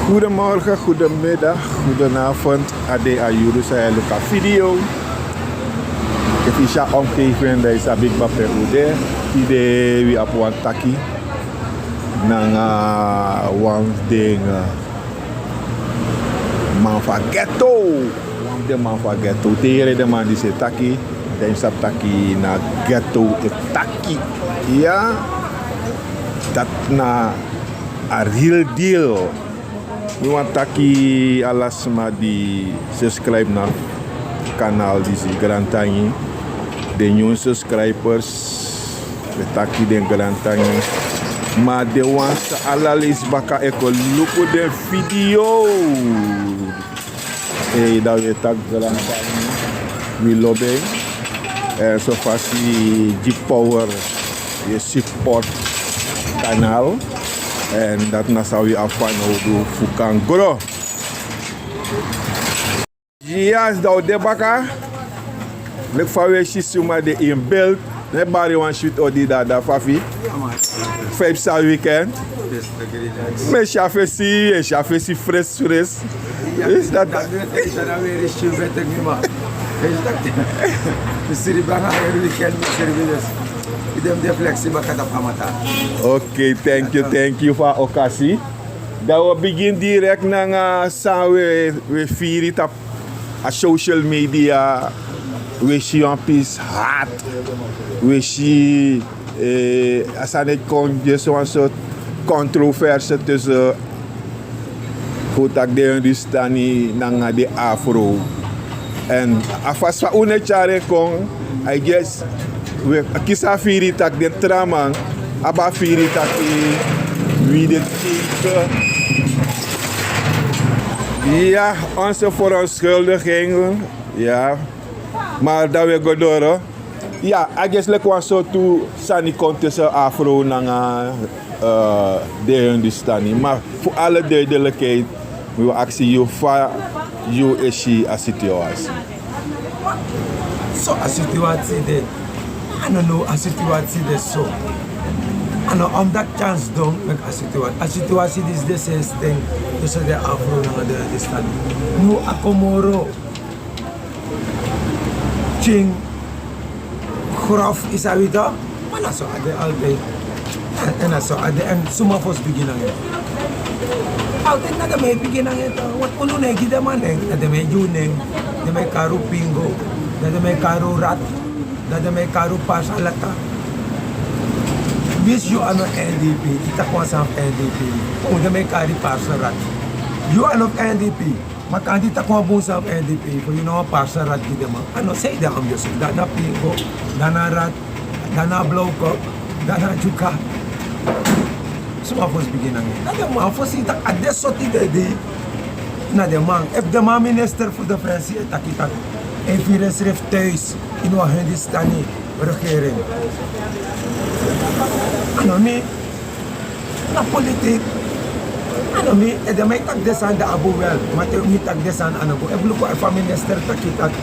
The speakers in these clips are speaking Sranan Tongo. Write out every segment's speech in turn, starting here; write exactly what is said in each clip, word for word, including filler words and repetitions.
Goedemorgen, goedemiddag, goedenavond. A de a yuru san e luku a video. Efu yu si a omgeving, dan yu sabi kaba pe un de. Tide wi abi wan taki nanga wan fu den, eh, man fu a ghetto. Wan fu den man fu a ghetto. Te yu yere den man disi e taki, dan yu sabi taki na ghetto e taki. Ya, dati na a real deal. Mi wani taki ala sma di subscribe na kanaal disi, grantangi. Den nyun subscribers, wi e taki den grantangi. Ma den wan san ala leisi baka e kon luku den video, eh, dan wi e taki grantangi. Wi lobi en. Eh, so fasi gi power, yu e support kanaal. En dati na san wi abi fanowdu fu kan gro. Yes, dan un de baka. Leki fa wi e si suma de in beeld. Mi e bari wan switi odi dada Fafi. Fa yu psa weekend? Mi e si a fesi, mi e si a fesi fresh, fresh. Is dat? Ok, thank you, thank you fu a okasi. Dan wi o bigin direct nanga san wi e, wi e firi tapu a social media. Wi e si wan pisi hati. Wi e si, eh, a sani e kon, dus wan sortu controverse tussen, kon taki, den Hindustani nanga den Afro. En a fasi fa un e tyari en kon, I guess, wi e kisi a firi taki den tra man abi a firi taki wi de teken. Ya, onze verontschuldigingen. Ya, maar dan wi e go doro. Ya, I guess leki wan sortu sani kon tussen Afro nanga, eh, den Hindustani. Maar voor alle duidelijkheid, mi wani aksi yu fa yu e si a situatie. So a situatie de, a no now a situatie de so. A no omdat chance don meki a situatie. A situatie disi de sensi ten tussen den Afro nanga den Hindustani. Now a kon moro tyin, grof, yu sabi toch. Ma na so a de altijd. En, en na so a de, en suma fosi bigin nanga en? Altijd na den man e bigin nanga en toch. Want unu no e gi den man nen, na den man e gi un nen. Den man e kari un pingo, dan den man e kari un rat, dan den man e kari un parsa lata. Winsi yu a no N D P, yu taki wan sani fu N D P. Unu den man e kari parsa rat. Yu a no fu N D P. Ma kande yu taki wan bun sani fu N D P, fu yu na wan parsa rat gi den man. A no sei den ambioso. Dan na pingo, dan na rat, dan na blauwkop, dan na dyuka. Suma fosi bigin nanga en? Na den man fosi. Yu taki a de so tide dei. Na den man. Efu den man minister fu defensie e taki taki, e firi ensrefi thuis ini wan Hindustani regering. A no mi. Na politiek. A no mi, efu den man e taki den sani, dan a bun wel. Ma te mi taki den sani, a no bun. Efu luku fa minister taki taki,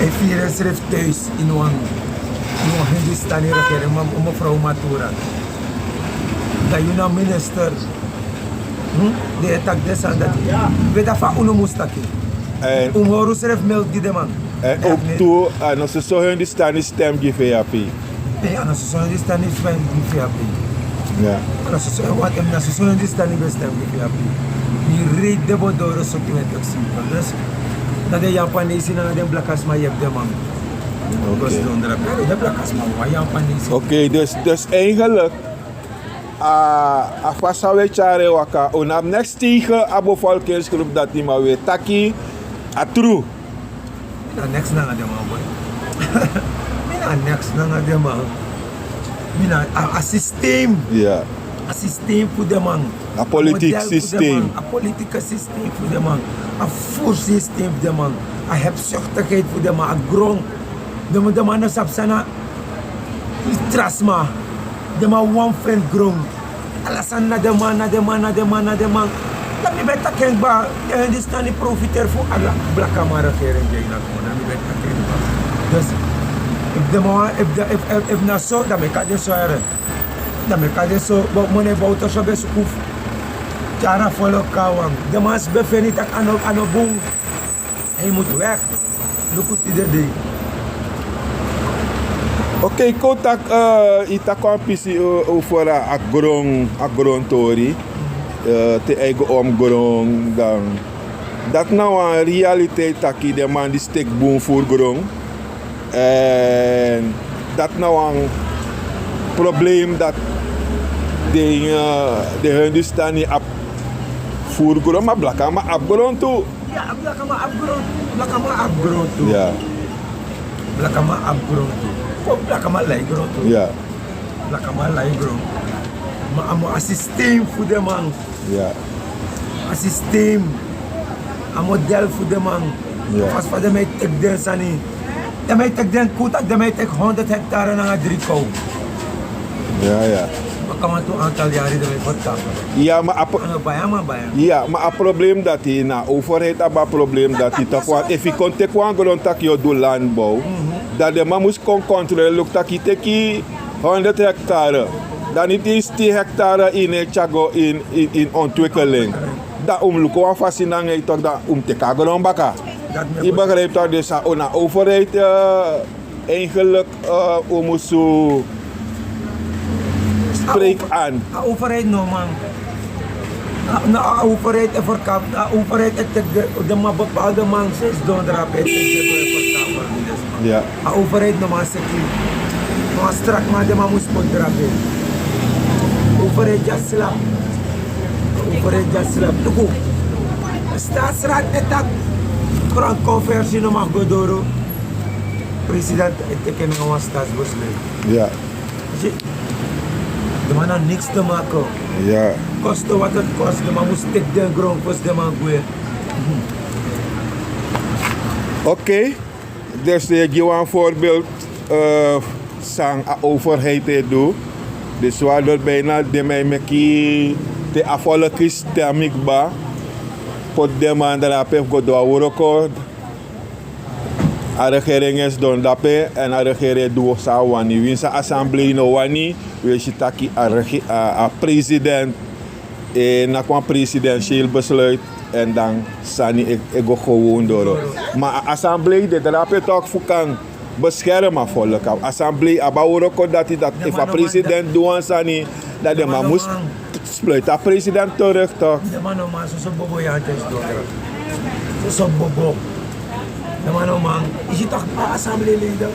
e firi ensrefi thuis ini wan, ini wan Hindustani regering, ma mevrouw Mathura. Dan yu na minister. Hmm? Den e taki den sani dati. We, dan fa unu mus taki? Eh. Un mus hori unsrefi melki gi den man. En ook tu, a no soso Hindustani stem gi V H P. Eh, a no soso Hindustani stem gi V H P. Ya. A no soso, want efu na soso Hindustani ben stem gi V H P, mi reiti den bo doro so twintig zetel. Dus na den Yapanesi nanga den blakasma yepi den man. Oké. Dus den blakasma, wan Yapanesi. Oké, dus, dus eigenlijk, a, a fasi san wi e tyari en waka, un no abi niks tegen a bevolkingsgroep dati, ma wi e taki a tru. Mi no abi niks nanga den man, boy. Mi no abi niks nanga den man. Mi no abi, a, a systeem. Ya. A systeem fu den man. A politiek systeem. A politieke systeem fu den man. A voersysteem fu den man. A hebzuchtigheid fu den man. A gron. Den man, den man no sabi san na tra sma. Den man wani feni gron. Ala sani na den man, na den man, na den man, na den man. Dan mi ben taki en kba, den Hindustani profiteri fu ala blakaman regering di na kon, dan mi ben taki en kba. Dus, efu den man, efu den, efu, efu, efu na so, dan mi e kari den so here. Dan mi e kari den so, bo, mone bowter so ben suku fu Tyari a folok kon na wan. Den man si ben feni tak' a no, a no bun. Hij moet weg. Luku tide dei. Okei, kon taki, eh, yu taki wan pisi, eh, over a, a gron, a grontori. Eh, te a e go omgron, dan dati na wan realiteit taki den man disi teki bun furu gron. Èn dati na wan problem dati den, eh, den Hindustani abi furu gron, ma blakaman abi gron tu. Ya, blakaman abi gron tu. Blakaman abi gron tu. Ya. Blakaman abi gron tu. Kon blakaman lai gron tu. Ya. Blakaman lai gron. Ma a mu a sistem fu den man. Ya. A sistem. A model fu den man. Ya. Fasi fa den man e teki den sani. Den man e teki den, kon taki den man e teki honderd hektare nanga dri kow. Ya, ya. Ma kon wantu antal yari den man e verkopu. Ya, ma a pro- A no bai a man bai. Ya, ma a problem dati na overheid abi a problem dati. Taki wan, efu yu kon teki wan gron taki yu o du landbouw, dan den man mus kon kontroleri luku taki yu teki honderd hektare. Dan yu tien hektare yu no e tyari go ini, ini, ini ontwikkeling. Dan un mus luku wan fasi nanga yu toch, dan un mus teki a gron baka. Yu begrijp toch, dus a overheid, eh, eigenlijk, eh, un mus spreek aan. A overheid no man. A, na a overheid e verkopu, a overheid e teki den, den man, bepaalde man sidon drape e teki den, e verkopu. Ya. A overheid no man seki. No man strak man, den man mus poti drape. Overheid dya slapu. Overheid dya slapu. Luku. Staatsraad e taki grondconversie no mag go doro. President e teki en nanga wan staatsbesluit. Ya. Zie, den man no niks te maken. Ya. Koste wat het kost, den man mus teki den gron fosi den man gwe. Okei. Dus yu e gi wan voorbeeld, eh, san a overheid e du. Dus waardoor bijna den man e meki te a folki stem kba, poti den man drape fu go du a wroko. A regering e sidon drape èn a regering e du san a wani. Winsi a assemblee no wani, wi e si taki a rege-, a, a president e naki wan presidentieel besluit èn dan sani e, e go gewoon doro. Ma a assemblee de drape toch fu kan bescherm a folki. A assemblee abi a wroko dati, dati efu a president du wan sani, dan den man mus sluit a president terug toch. Den man no man, soso bobo yu e teki doro. Soso bobo. Den man no man. Yu si toch a assemblee leider.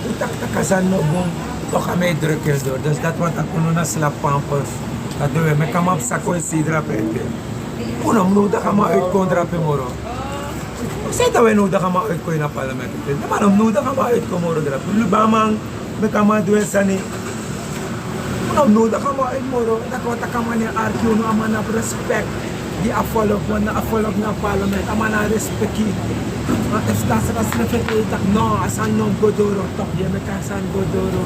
Un taki tak' a sani no bun. Toch a man e druk en doro. Dus dati wani taki unu na slaappampers. Dati den man e meki a man psa kon e sidon drape ete. Un no mus nodigi a man uitkon drape moro. San ede wi e nodigi a man uitkon ini a parlement ete? Den man no mus nodigi a man uitkon moro drape. Luku a man, meki a man du en sani. Un no mus nodigi a man uit moro. Dati wani taki a man no e arki unu, a man no abi respect gi a folki, want na a folki na a parlement, a man no abi respect. Ma efu staatsraad srefi e taki no, a sani no mus go doro, toch yu e meki a sani go doro.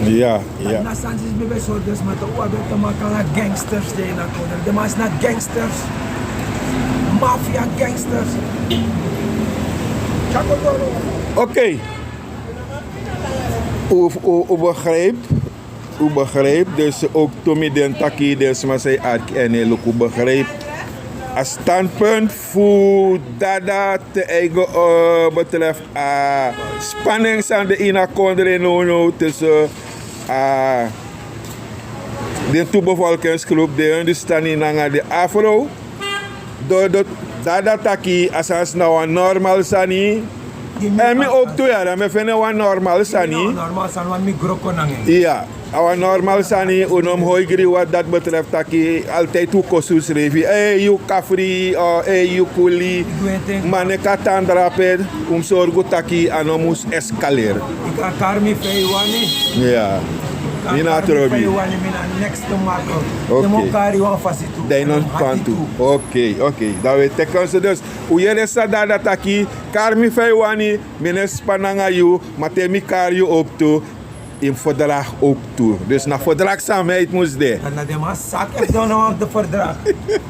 Ya, ya. Na sani disi mi ben sori den sma, toch un abi te maka nanga gangsters de ini a kondre. Den man disi na gangsters. Mafia gangsters. Okei. U, u, u begrijpt, u begrijpt, dus ook toen mi den taki den sma san e arki èn e luku, u begrijpt a standpunt fu Dada ten eigen, eh, betreft a spanning san de ini a kondre nownow tussen, eh, den tu bevolkingsgroep, den Hindustani nanga den Afro. Doro, Dada taki a sani na wan normal sani. Èn mi ook tu, ya, dan mi e feni en wan normal sani. Ya, a wan normal sani, un no mus hoigri wat dat betreft taki altijd un kosi unsrefi. Ei, yu kafri, o, ei, yu kuli. Ma neka tan drape, un mus sorgu taki a no mus escaleren. Yu kan kari mi fa yu wani. Ya. Mi no abi trobi. Mi no abi niks te maken. Okei. Den man o kari yu wan fasi tu. Dan yu no mus kari tu. Okei, okei. Dan wi e teki en so dus. Un yere san Dada taki, kari mi fa yu wani, mi no e span nanga yu, ma te mi kari yu ook tu, yu mus verdrag ook tu. Dus na verdragzaamheid mus de. Dan na den man saki efu den no wani verdrag.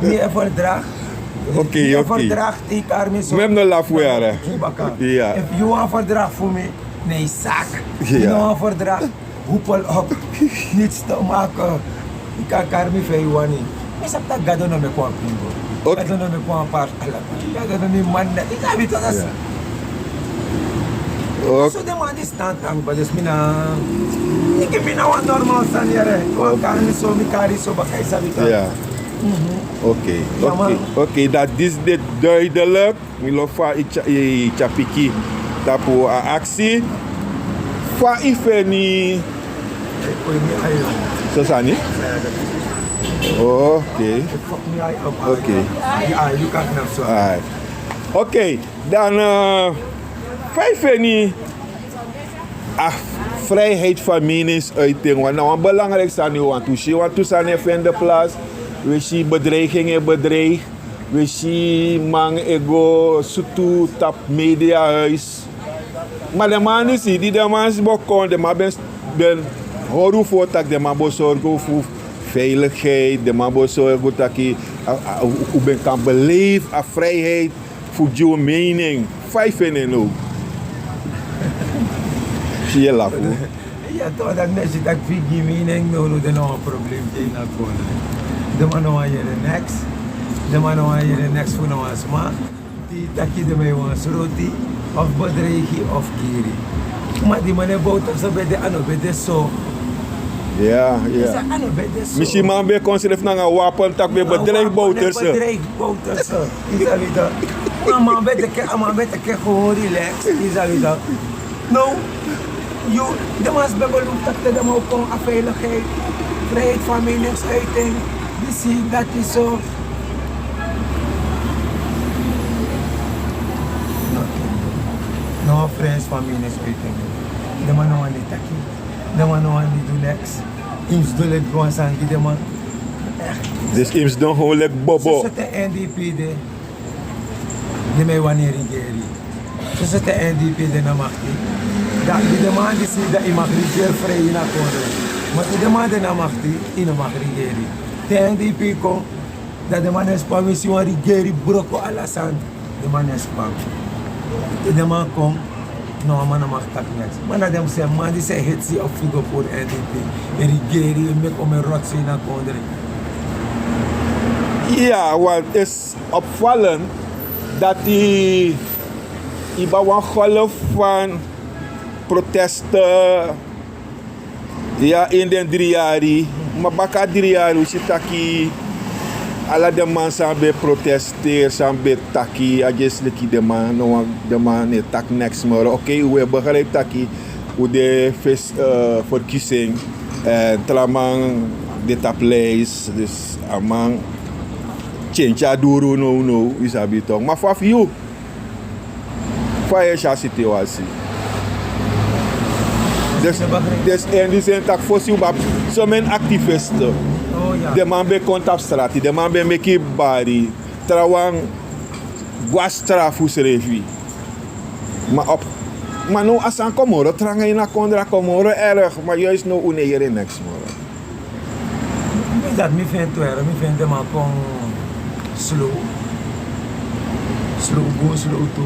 Mi e verdrag. Okei, okei. Mi e verdrag te yu kari mi so. Mi e no lafu yara. Baka. Ya. Efu yu wani verdrag fu mi, ne yu saki. Ya. Yu no wani verdrag. Hoepel op. Niets te maken. Yu kan kari mi fa yu wani. Mi sabi taki Gado no meki wan pingo. Gado no meki wan parti. Ala parti. Gado no meki man. Yu sabi taki a so. So den man disi tan tan, but dus mi na, yu gi mi na wan normal sani yere. Wan kari so, mi kari so baka, yu sabi taki. Oké, oké, oké, dati disi de duidelijk. Mi lobi fa yu tyari piki tapu a aksi. Fa yu feni? So sani? Oké. Oké. Oké, dan, eh, fa yu feni a vrijheid van meningsuiting? Want na wan belangrijk sani, want wi si wantu sani e fende plaats. Wi si bedreiging e bedreig. Wi si man e go sutu tapu mediahuis. Ma den man disi, di den man si bo kon, den man ben, ben hori fu taki den man bo sorgu fu veiligheid, den man bo sorgu taki, a, a, u, u ben kan beleef a vrijheid fu gi un mening. Fa yu feni en now? Si yu e lafu. Ya, toch, dati mi e si taki fu gi mening now, no, den no wan problem de ini a kondre. Den man no wani yere neks. Den man no wani yere neks fu no wan sma. Di taki den man e wani sroti, of bedreigi, of kiri. Ma di man e bowterse ben de, a no ben de so. Ya, ya. A no ben de so. Mi si man ben kon srefi nanga wapen taki ben bedreigi bowterse. Bedreigi bowterse. Yu sabi toch. A man ben teki, a man ben teki en gewoon relax. Yu sabi toch. No, yu, den man ben go luku taki den man o kon a veiligheid, vrijheid van meningsuiting, disi, dati, so. No, no vrijheid van meningsuiting. Den man no wani taki. Den man no wani du neks. Yu mus du leki wan sani gi den man. Dus yu mus du gewoon leki bobo. So te N D P de. Den man e wani regeri. Soso te N D P de na makti. Dan yu den man disi, dan yu mag regeri frei ini a kondre. Ma te den man de na makti, yu no mag regeri. Te N D P kon, dan den man e span, wi si wan regeri broko ala sani. Den man e span. Te den man kon, no wan man no mag taki neks. Ma na den srefi man disi e hetsi fu go puru N D P. E regeri, e meki omeni rotzooi ini a kondre. Ya, want is opvallend dati yu abi wan golf van proteste, ya, ini den dri yari. Ma baka dri yari wi si taki ala den man san ben protesteri, san ben taki, a disi leki den man, no wan, den man no e taki neks moro. Oké, wi e begrijp taki un de fesi, eh, verkiezing, eh, tra man de tapu lijst, dus a man change a duru nownow, yu sabi toch. Ma fa fu yu? Fa yu e si a situasi? Dus, dus en di seni taki fosi un abi someni activisten. Den man ben kon tapu strati, den man ben meki bari, trawan go na strafu srefi. Ma op, ma now a sani kon moro tranga ini a kondre, a kon moro erg, ma juist now un no e yere neks moro. Mi dati mi feni tu ere, mi feni den man kon slow. Slow go, slow tu.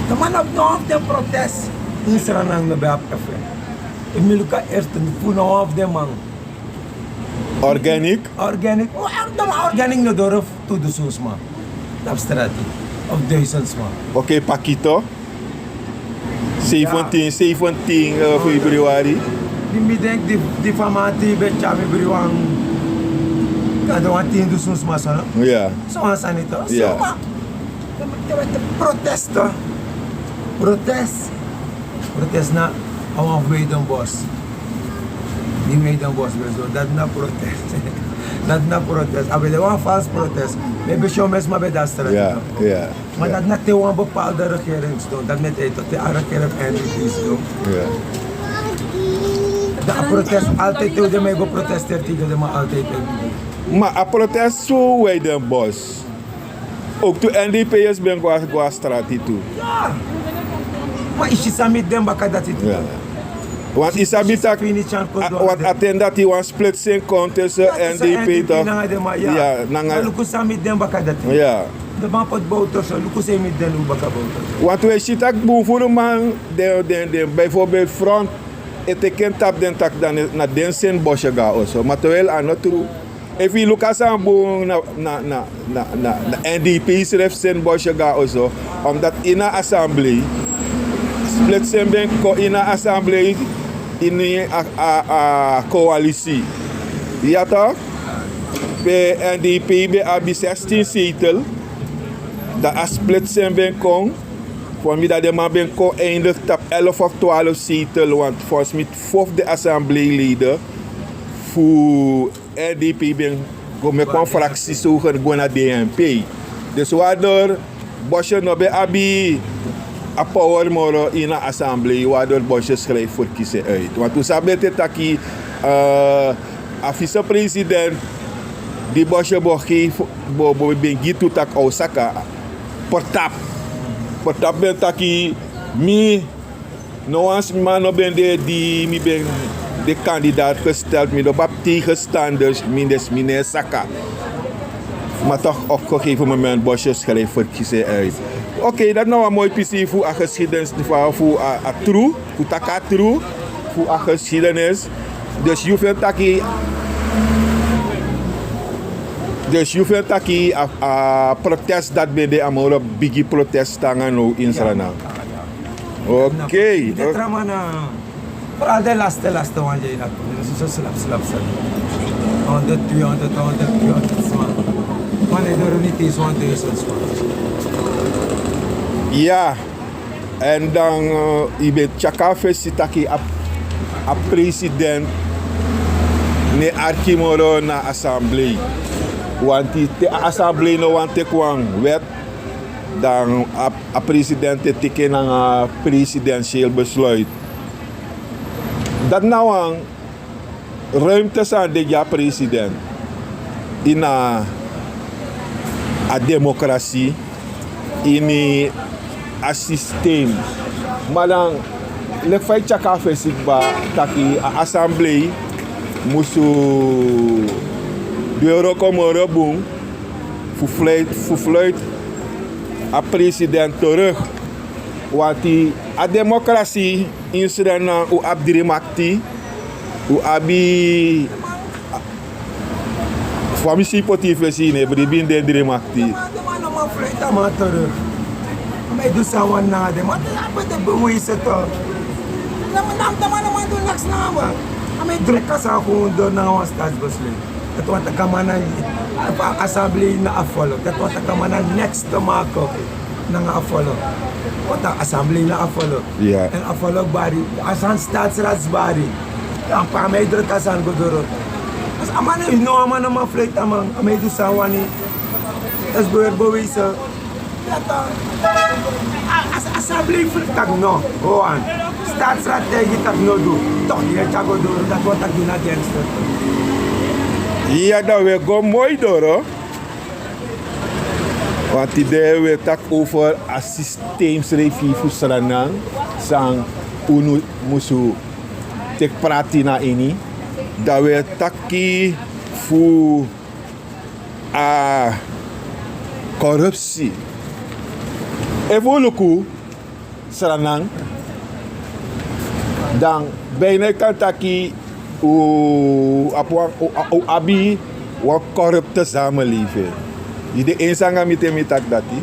Den man no abi, no abi den protest. Ini Sranan no ben abi effect. Efu mi luku a eerste, fu no abi den man. Organic? Organic. O, den man organic no doro tu dusun sma. Tapu strati. Of duizend sma. Oké, pakito. Zeventien, zeventien, eh, februari. Di mi denki di, di famati ben tyari mi briwan. Kan de wan tin dusun sma so, no? Ya. So wan sani toch. Ya. So, ma, den, den, den protest, toch. Protest. Protest na a wan fu Weidenbos. Di Weidenbos ben so, dati na protest. Dati na protest. A ben de wan false protest. Mi ben si omeni sma ben de a strati. Ya, ya. Ma dati na te wan bepaalde regering sidon, dati mi e taigi yu toch, te a regering fu N D P sidon. Dan a protest altijd, te den man e go protesteri, te den man altijd e go. Ma a protest fu Weidenbos, ook tu N D P'ers ben go a, go a strati tu. Ya. Ma yu si san miti den baka dati tu. Ya. Want yu sabi taki, a, want a ten dati wan splitsing kon tussen N D P toch. Nanga den man, ya. Ya, nanga. Ma luku san miti den baka dati. Ya. Den man poti bowterse, luku san miti den baka bowterse. Want wi e si taki bun furu man, den, den, den, bijvoorbeeld front, e teki en tapu den taki dan na den seni Bosje go na oso. Ma terwijl a no tru. Efu yu luku a sani bun, na na na na na na N D P srefi seni Bosyo go na oso. Omdat ini a assemblee, splitsi en ben kon ini a assemblee, ini a a a coalitie. Ya toch? Pe N D P ben abi zestien zetel, dan a splitsi en ben kon. Volgens mi, dan den man ben kon eindig tapu elf of twaalf zetel, want volgens mi, fu fu den assembleeleden fu N D P ben go meki wan fraksi so, go na D N P. Dus waardoor Bosyo no ben abi a power moro ini a assemblee, waardoor Bosyo schrijf verkiezing uit. Want un sabi ete taki, eh, a vicepresident di Bosyo bo geef, bo bo ben gi tu taki a o saka, Pertap. Pertap ben taki, mi, no wan sma no ben de di mi ben de kandidaat gesteld, mi no ben abi tegenstanders, mi, dus mi no e saka. Maar toch, op gegeven moment Bosyo schrijf verkiezing uit. Oké, dati na wan moi pisi fu a geschiedenis, fu a fu a a tru, fu taki a tru, fu a geschiedenis. Dus yu feni taki, dus yu feni taki a a protest dati ben de, a moro bigi protest nanga now ini Sranan. Oké. Dit ramana. Vooral de laatste, laatste wan, jij dat. Dus zo slap, slap, slap. Honderd, tweehonderd, honderd, tweehonderd sma. Wanneer door niet eens honderdduizend sma. Ya. Èn dan, eh, yu ben tyaka a fesi taki a a president no e arki moro na assemblee. Want te a assemblee no wani teki wan wet, dan a a president e teki en nanga presidentieel besluit. Dati na wan ruimte san a de gi a president ini a democratie, ini a systeem. Ma dan, leki fa yu tyaka a fesi kba, taki a assemblee musu du en wroko moro bun fu fluit, fu fluit a president terug. Wanti a democratie ini Sranan, un abi dri makti, un abi, fa mi si yu poti yu fesi ini, efu di bin de dri makti. A man no man fluit a man terug. A man e du san a wani nanga den man, a man de bewijs toch. Na man, na man no man du niks nanga a man. A man e druk a sani gewoon door nanga wan stadsbesluit. Dati wani taki a man na, a assemblee na a volk. Dati wani taki a man na niks te maken nanga a volk. Want a assemblee na a volk. Ya. Èn a volk bari, a san staatsraads bari. Dan pe a man e druk a sani go doro. Dus a man no, a man no man fluit a man, a man e du san a wani. Dus bewijs, bewijs. A, a, a assemblee fu taki no, go on. Staatsraad taigi taki no du. Toch yu e tyari go doro, dati wani taki yu na gangster. Ya, dan wi e go moi doro. Want tide wi e taki over a systeem srefi fu Sranan, san unu musu teki prati na ini. Dan wi e taki fu a korupsi. Efu un luku Sranan, dan bijna yu kan taki un abi wan, un abi wan korupte samenleving. Yu de eens nanga mi te mi taki dati?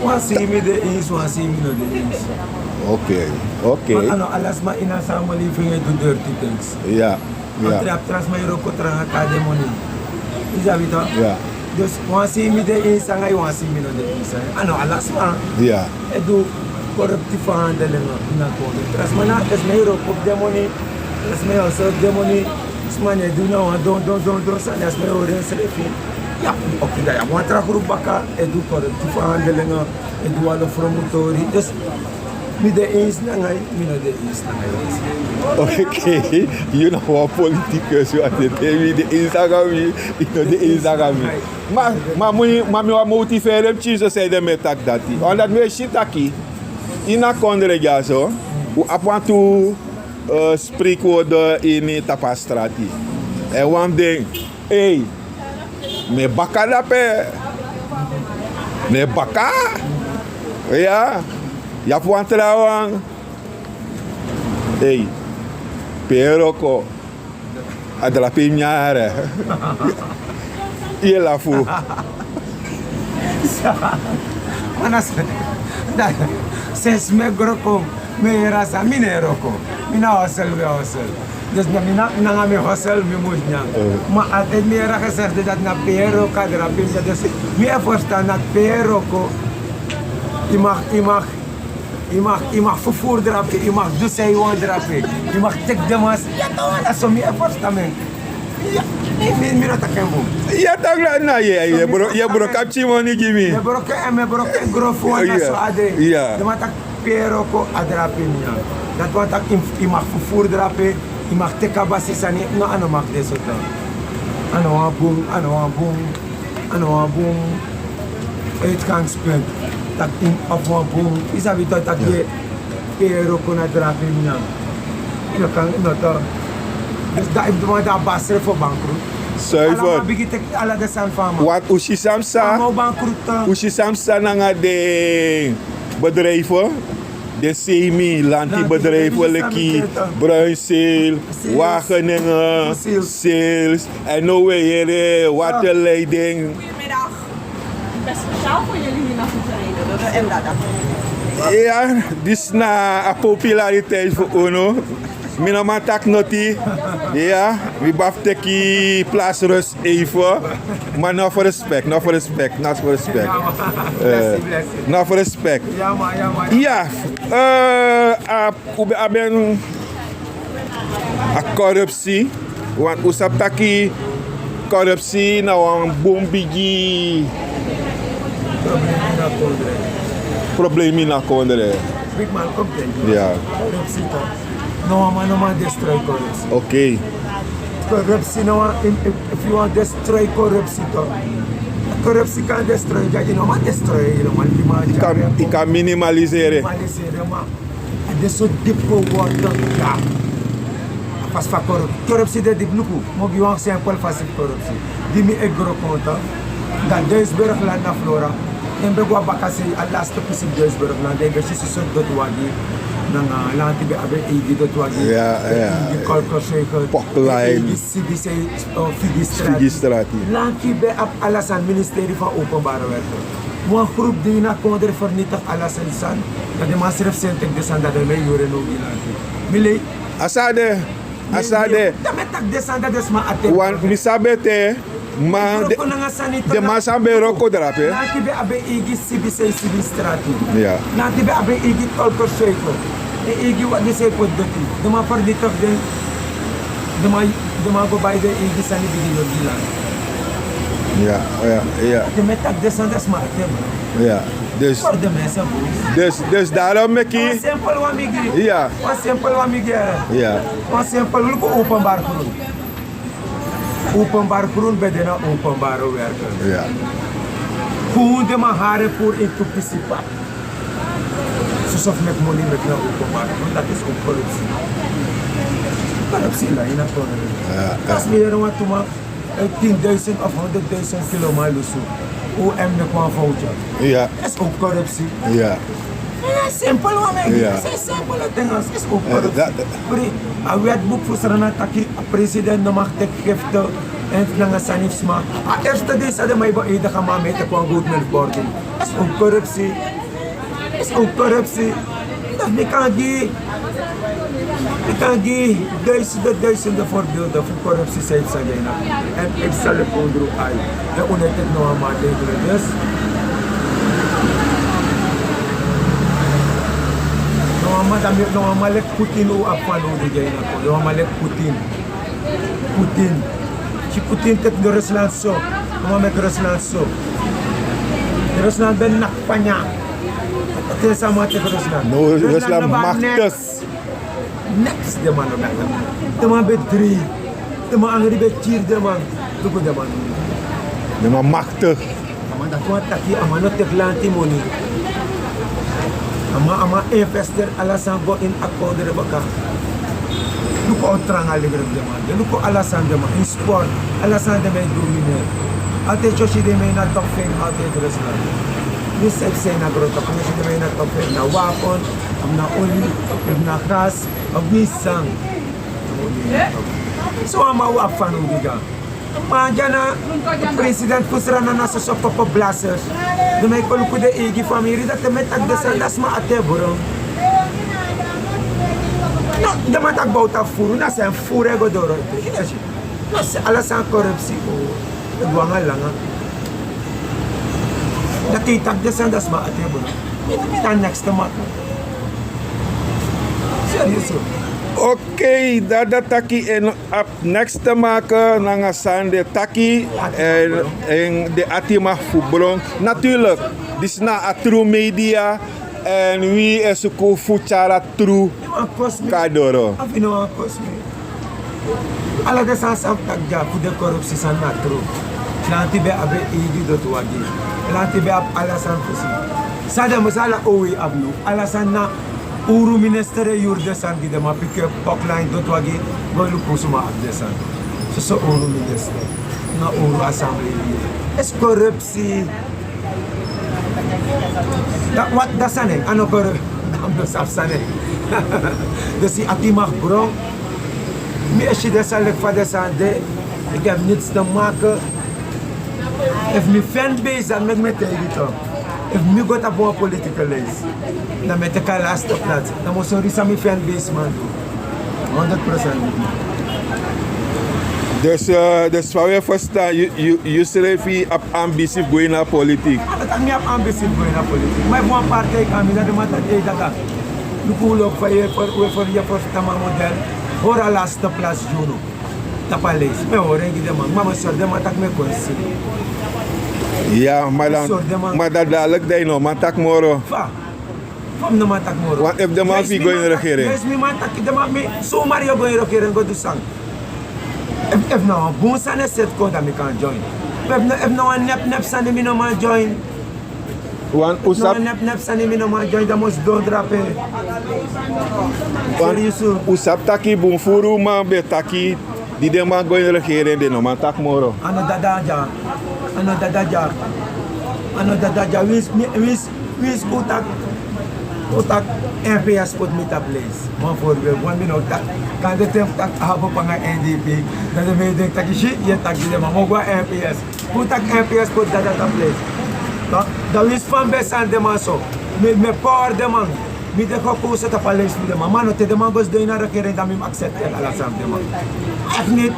Wan sei mi de eens, wan sei mi no de eens. Oké, oké. Ma a no ala sma ini a samenleving e du dirty things. Ya. Entre a tra sma e wroko tranga kon na den moni. Yu sabi toch? Ya. Dus wan sei mi de eens nanga yu, wan sei mi no de eens nanga yu. A no ala sma e du korupti fu handelingi ini a kondre. Tra sma na, a sma e wroko fu den moni, a sma e hustle fu den moni. Sma no e du na wan don don don don sani, a sma e hori ensrefi. Ya, oké, dan yu abi wan tra grupu baka e du korupti fu handelingi, e du wan lo fromutori. Dus mi de eens nanga yu, mi no de eens nanga yu. Oké, yu na wan politicus, yu ati te mi de eens nanga mi, yu no de eens nanga mi. Ma, ma mi, ma mi wani motiveri en pikinso, san ede mi e taki dati. Omdat mi e si taki ini a kondre dyaso un abi wantu, eh, spreekwoord ini tapu a strati. Èn wan fu den, ei, mi e baka dape. Mi e baka. Ya, yu abi wan trawan. Ei, Pe yu e wroko? A drape ini mi yara. Yu e lafu. Mana sensi mi e gro kon, mi e yere san, mi no e wroko. Mi na hosel, we hosel. Dus na mi na, nanga mi hosel mi mus nyan. Ma altijd mi e yere gezegde dati na pe yu e wroko a drape ini mi yara. Dus mi e ferstan dati pe yu e wroko, yu mag, yu mag Yu mag, yu mag vervoer drape, yu mag du san yu wani drape, yu mag teki den man. Ya, toch, na so mi e ferstan en. Ya, mi, mi, mi no taki en bun. Ya, toch, na, na, yu e, yu e broko a pikin moni gi mi. Mi e broko en, mi e broko en grofu wan, na so a de. Den man taki pe yu e wroko a drape ini mi yara. Dati wani taki yu mag vervoer drape, yu mag teki a basi sani, no, a no mag de so toch. A no wan bun, a no wan bun. A no wan bun uitgangspunt. Taki yu abi wan bun, yu sabi toch taki yu e wroko na drape ini mi yara. Yu no kan, no toch. Dus dan yu mus de wan dan a basi srefi o bankroet. Zuiver. Ala man bigin teki ala den sani fu a man. Want un si san psa, un si san psa nanga den bedrijf, den semi lantibedrijf leki Bruinzeel, Wageningen, Sales. En now we yere waterleiding. Goedemiddag. Ik ben speciaal voor jullie hier naartoe gereden, door de Endada. Ya, disi na a populariteit fu unu. Mi no man taki noti. Ya, mi ben abi fu teki plasrust even. Ma no fu respect, no fu respect, no fu respect. Eh, no fu respect. Ya, eh, a, un ben abi en, a korupsi. Want un sabi taki korupsi na wan bun bigi problema ini a kondre. Big man, kom teki. Ya. Korupsi toch. No wan man no man destroy korupsi. Oké. Korupsi no wan, if, if, if yu wani destroy korupsi toch, korupsi kan destroy, yu no man destroy, yu no man, yu man, yu kan, yu kan minimaliseren. Minimaliseren, man. A de so dipi go wortel, ya. A fasi fa korupsi, korupsi de dipi, luku. Mi o gi wan simpel fasi fu korupsi. Di mi e gro kon toch, dan Duisburgland na Vlora. Èn mi ben go a bakasei, a laste pisi fu Duisburgland, dan yu ben si soso doti wagi. Nanga lanti ben abi en eigi doti wagi. Ya, ya. Eigi kolkosuiker. Pokline. Eigi sibisei, eh, figi strati. Figi strati. Lanti ben abi ala sani, ministerie van openbare werken. Wan groep di na kondre vernietig ala sani. Dan den man srefi seni teki den sani, dan den man e yuru en now gi lanti. Mi lei. A so a de. A so a de. Dan mi e taki den sani, dan den sma a teki. Wan, mi sabi ete, ma den man san ben e wroko drape. Lanti ben abi en eigi sibisei, sibi strati. Ya. Lanti ben abi en eigi kolkosuiker. En eigi wagi san e poti doti. Den man vernietig den. Den man, den man go bai den eigi sani, bigin yuru gi lanti. Ya, ya, ya. Te mi e taki den sani, den sma a teki, bro. Ya. Dus, dus, dus daarom meki. Wan simpel wan mi gi. Ya. Wan simpel wan mi gi, yere. Ya. Wan simpel, luku openbaar groen. Openbaar groen ben de na openbare werken. Ya. Fu den man hari en puru ini tu pisi pak. Soso fu meki moni meki na openbaar groen, dati is ook korupsi. Korupsi na ini a kondre. Ya, ya. Als mi yere wan tu man, eh, tienduizend of honderdduizend kilo man lusu. O M meki wan foutje. Ya. Is ook korupsi. Ya. Ya, simpel wan, man. Ya. Zijn simpele dingen. Is ook korupsi. Eh, dat, dat. Pri, a wetboek fu Sranan taki, a president no mag teki gifte. En nanga sani fu sma. A eerste dei san den man e beëdigen a man, mi e teki wan goedmensbeoordeling. Is ook korupsi. Is ook korupsi. Dus mi kan gi, mi kan gi duizenden, duizenden voorbeelden fu korupsi san yu sabi na. En yu sabi kon dru ai. Dan un no e teki no wan maatregel dus. No wan man, dan mi, no wan man leki Putin un abi fanowdu dyaso. No wan man leki Putin. Putin. Si Putin teki Rusland so. No man meki Rusland so. Rusland ben naki panya. Te san man teki Rusland. No, Rusland no ben machtig. Niks. Niks den man no ben. Den man ben dri. Den man angri, ben kiri den man. Luku den man. Den man machtig. A man dati wani taki a man no teki lanti moni. A man, a man investeer ala sani go ini a kondre baka. Luku how tranga alegre fu den man de. Luku ala sani den man, ini sport, ala sani den man e du, mi no. Altijd yu o si den man ini a top vijf, altijd Rusland. Mi srefi, san na grote, yu o si den man ini a top vijf, na wapen, of na olie, of na gas, of na san. So a man wi abi fanowdu dya. Ma dya na president fu Sranan na soso popo blasters. Dan mi e kon luku den eigi famiri, dati mi e taki den sani, dan sma ati e bron. No, den man taki bowta furu, na san furu e go doro. Yu e si. No, ala sani korupsi o e go nanga langa. Dati yu taki den sani, dan sma ati e bron. Mi na next man. Serieus. Okei, dati dati taki en abi niks te maken nanga san den taki. En den ati mag fu bron. Natuurlijk, disi na a tru media. En wi e suku fu tyari a tru kon na doro. Ala den sani san fu taki dya fu den korupsi sani na tru. Lanti ben abi eigi doti wagi. Lanti ben abi ala sani fu si. San den mus ala owei abi now. Ala sani na uru minister e yuru den sani gi den man, piki en pokla ini doti wagi. Go luku suma abi den sani. Soso uru minister na uru assemblee. Esi korupsi. Dati wati dati sani, a no koro. Dati mus abi sani. Dus yu ati mag bron. Mi e si den sani leki fa den sani de. Ik heb niets te maken. Efu mi fanbase, dan meki mi e taigi yu toch. Efu mi go tapu wan political lijst, dan mi e teki a laatste plaats. Dan mi o sori san mi fanbase man du. Honderd procent. Dus, eh, dus fa wi e ferstan, yu, yu, yu srefi abi ambisi fu go ini a politiek? A no taki mi abi ambisi fu go ini a politiek. Ma efu wan partij kon na mi, dan den man taki: "Ei, Dada, luku un lobi fa yu e fer-, yu e fer-, yu e ferstan man model. Hori a laatste plaats, yu no. Tapu a lijst." Mi e hori en gi den man. Ma mi e sori den man taki mi e kon si. Ya, ma dan, ma dan dadelijk dan yu no man taki moro. Fa? Fa mi no man taki moro? Want efu den man fu yu go ini regering. Yes, mi man taki den man, mi, somar yu o go ini regering go du san? Efu, efu na wan bun sani e seti kon, dan mi kan join. Efu na, efu na wan nep nep sani, mi no man join. Want un sabi, no wan nep nep sani, mi no man join, dan mi o sidon drape. Serieus. Un sabi taki bun furu man ben taki, di den man go ini regering, den no man taki moro. A no dati dya. A no dati dya. A no dati dya. Winsi, winsi, winsi un taki, un taki N P S poti mi tapu lijst. Wan voorbeeld, want mi no taki. Kande te mi taki a abi panga N D P. Dan den man e denki taki si, yu e taki den man, mi o go na N P S. Un taki N P S poti Dada tapu lijst. Dan, dan winsi fa mi ben sani den man so, mi, mi e pori den man. Mi de gekozen tapu a lijst fu den man. Ma no, te den man go sidon ini a regering, dan mi mus accepteri ala sani fu den man. Efu niti,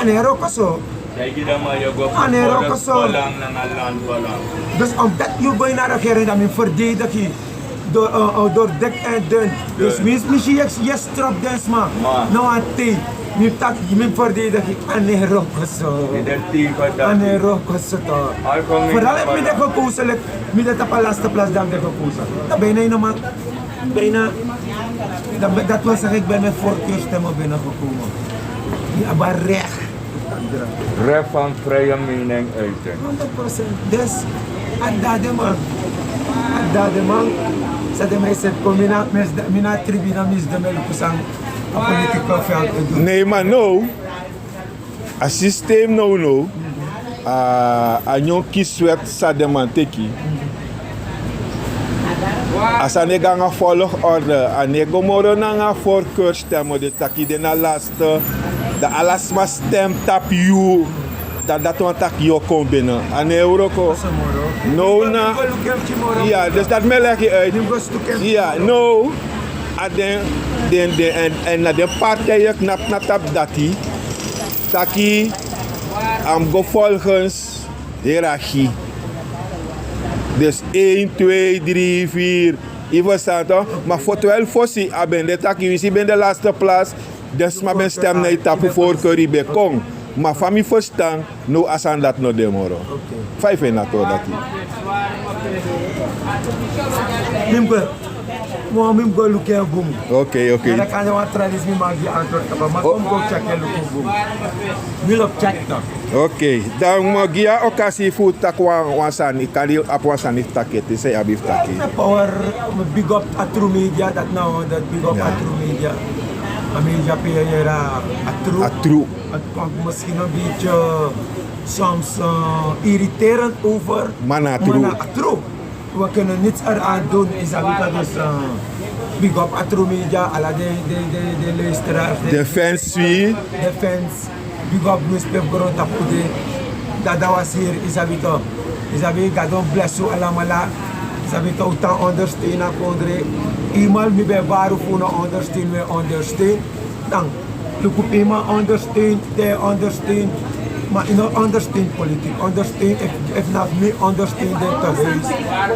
a no e wroko so. A no e wroko so. Dus omdat yu go ini a regering, dan mi mus verdedig yu. Door, eh, eh, door dik en dun. Dus mi, mi si yu e, yu e strop den sma. Na wan tei. Mi taki, mi mus verdedig yu. A no e wroko so. A no e wroko so toch. Vooral efu mi de gekozen, leki mi de tapu a laatste plaats, dan mi de gekozen. Dan ben yu no man. Bijna, dat, dat wil zeggen, ik ben met voorkeurstemmen binnengekomen. Mi abi a recht. Recht van vrije meningsuiting. Honderd procent. Dus, a dati de man. A dati de man. San den man e seti kon, mi na, mi na tribuna, mi sidon, mi e luku san a political veld e du. Nee, maar no. A systeem now now, a, a nyun kiswet san den man teki. A sani e go nanga volgorde, a no e go moro nanga voorkeurstemmen, den taki den na laatste, dan ala sma stem tapu yu, dan dati wani taki yu o kon binnen. A no e wroko. Now na, ya, dus dati mi e leg uit. Ya, now, a den, den, den, en, en na den partijen knapu na tapu dati. Taki, a mus go volgens hiërarchie. Dus één, twee, drie, vier. Yu ferstan toch? Ma fu twelve fosi a ben de taki, winsi yu ben de laatste plaats, den sma ben stem na yu tapu voorkeur, yu ben kon. Ma fa mi ferstan, now a sani dati no de moro. Fa yu feni a tori dati? Mi mus go, mi mus go luku en bun. Oké, oké. Dan kan de wan tradisi mi man gi antwoord kaba, ma kon go check en luku bun. Mi lobi check toch. Oké, dan mi o gi yu a okasi fu taki wan, wan sani, kari abi wan sani fu taki ete, san yu abi fu taki. Power, big up a tru media, dati na wan, dati big up a tru media. A media pe yu e yere a tru. A tru. Het komt misschien een beetje soms, eh, irriterend over. Ma na tru. Ma na tru. We kunnen niets eraan doen, yu sabi toch, dus, eh, Big up a True Media, ala den, den, den, den luisteraars, den, den fans, wi. Den fans. Big up Newspaper Grontapu de. Dada was hier, yu sabi toch. Yu sabi, Gado bless un alamala. Yu sabi toch, un tan ondersteun na kondre. Eenmaal mi ben baru fu no ondersteun, we ondersteun. Dan, luku pe man ondersteun, te ondersteun. Maar yu no ondersteun politiek. Ondersteun, efu, efu na mi ondersteun den te huis.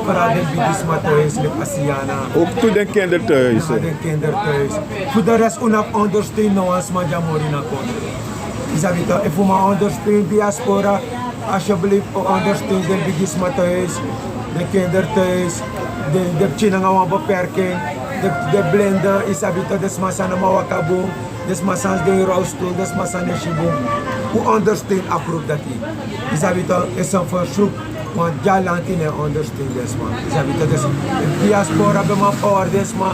Vooral den bigisma te huis, leki Asiana. Ook tu den kinder te huis. Ja, den kinder te huis. Voor de rest, un no abi ondersteun, no wan sma di a mori na kondre. Yu sabi toch, efu un man ondersteun diaspora, alsjeblieft, un ondersteun den bigisma te huis, den kinder te huis, den, den pikin nanga wan beperking, den, den blinde, yu sabi toch, den sma san no man waka bun, den sma san de in rolstoel, den sma san no e si bun. Un ondersteun a groep dati. Yu sabi toch, is een verzoek. Want dyalanti no e ondersteun den sma. Yu sabi toch, dus, diaspora ben man power den sma.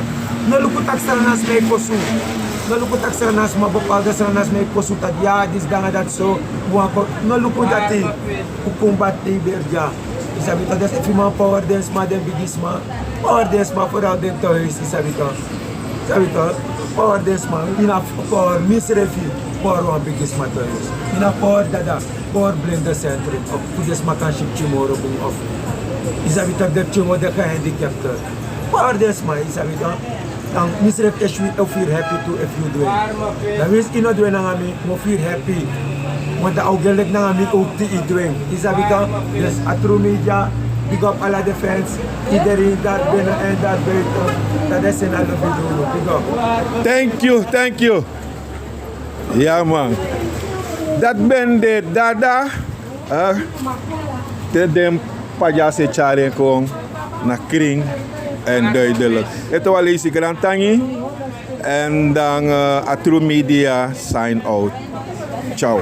No luku taki srana sma e kosi un. No luku taki srana sma, bepaalde srana sma e kosi un taki, ya, disi nanga dati so. Wan ko, no luku dati. Un kon bati beri dya. Yu sabi toch, dus, efu yu man power den sma, den bigisma. Power den sma, vooral den te huis, yu sabi toch. Sabi toch, power den sma, yu no abi power, misrefi, power wan bigisma te huis. Yu no abi power dada, power blinde centrum, of fu den sma kan si pikin moro bun, of, yu sabi toch, den pikin wan de gehandicapte. Power den sma, yu sabi toch. Dan misrefi e si wi, efu yu happy tu, efu yu du en. Dan winsi yu no du en nanga mi, mi o feel happy. Want dan a o gelijk nanga mi ook di yu du en. Yu sabi toch? Dus a True Media, big up ala den fans. Iedereen daar binnen en daar buiten. Dat is een halve video. Big up. Thank you, thank you. Ja, man. Dat ben de dada. Eh, te den padi a se tyari en kon na kring en duidelijk. Ete wan leisi grantangi. En dan, eh, a True Media sign out. Ciao.